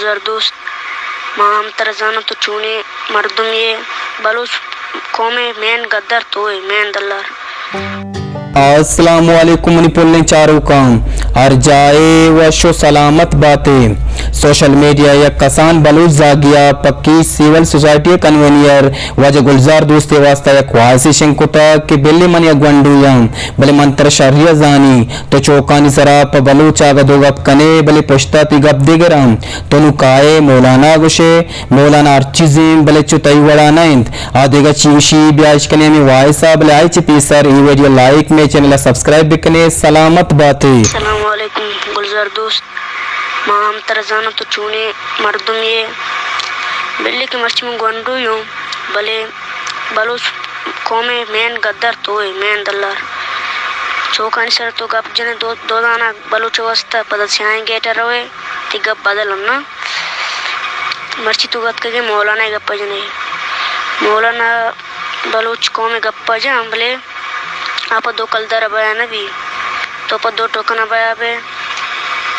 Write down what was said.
زردوست، ما ہم ترا زاناں تو چونیں مردمے ئے، بلوچ قوم ءِ مین گدار تو ئے، مین دلار۔ السلام علیکم منی پلیں چاروکاں، ہر جاہ ءَ وش و سلامت بات ئے۔ سوشل میڈیا ءِ یک کسان بلوچ زاگی ءَ پکی سول سوسائٹی ءِ کنوینئر واجہ گلزار دوست ءِ واستہ یک خواہشے شنگ کتگ کہ بلے من یک گونڈوے آں، بلے من ترا شری ءَ زانی۔ تو چوکانی سرا پہ بلوچ آگہ دو گپ کنے، بلے پشتا تئی گپ دگر انت۔ تو نوں کائے مولانا گوشے، مولانا ہر چیزیں، بلے چو تئی وڑا نہ انت۔ آ دگہ چی گوشی، بیا اشکنے ہمے وائس ءَ، بلے آئی چہ پیسر اے ویڈیو لائک، مئے چینل ءَ سبسکرائب بکنے۔ سلامت باتے۔ السلام علیکم گلزار دوست، ما ہم ترا زاناں تو چونیں مردمے ئے، بلے کہ مرچی من گونڈوے اوں، بلے بلوچ قوم ءِ مین گدار تو ئے، مین دلار۔ چوکانی سر تو گپ جنے، دو، دو دانگ بلوچ ءِ واستہ، پدا سیاہیں گیٹ ءَ روئے، تئی گپ بدل انت۔ مرچی تو اتکگے مولانا ءِ گپ ءَ جنے۔ مولانا بلوچ قوم ءِ گپ ءَ جاں، بلے آ پہ دو کلدار ءَ بیا نہ بی۔ تو پہ دو ٹوکن ءَ بیا بئے۔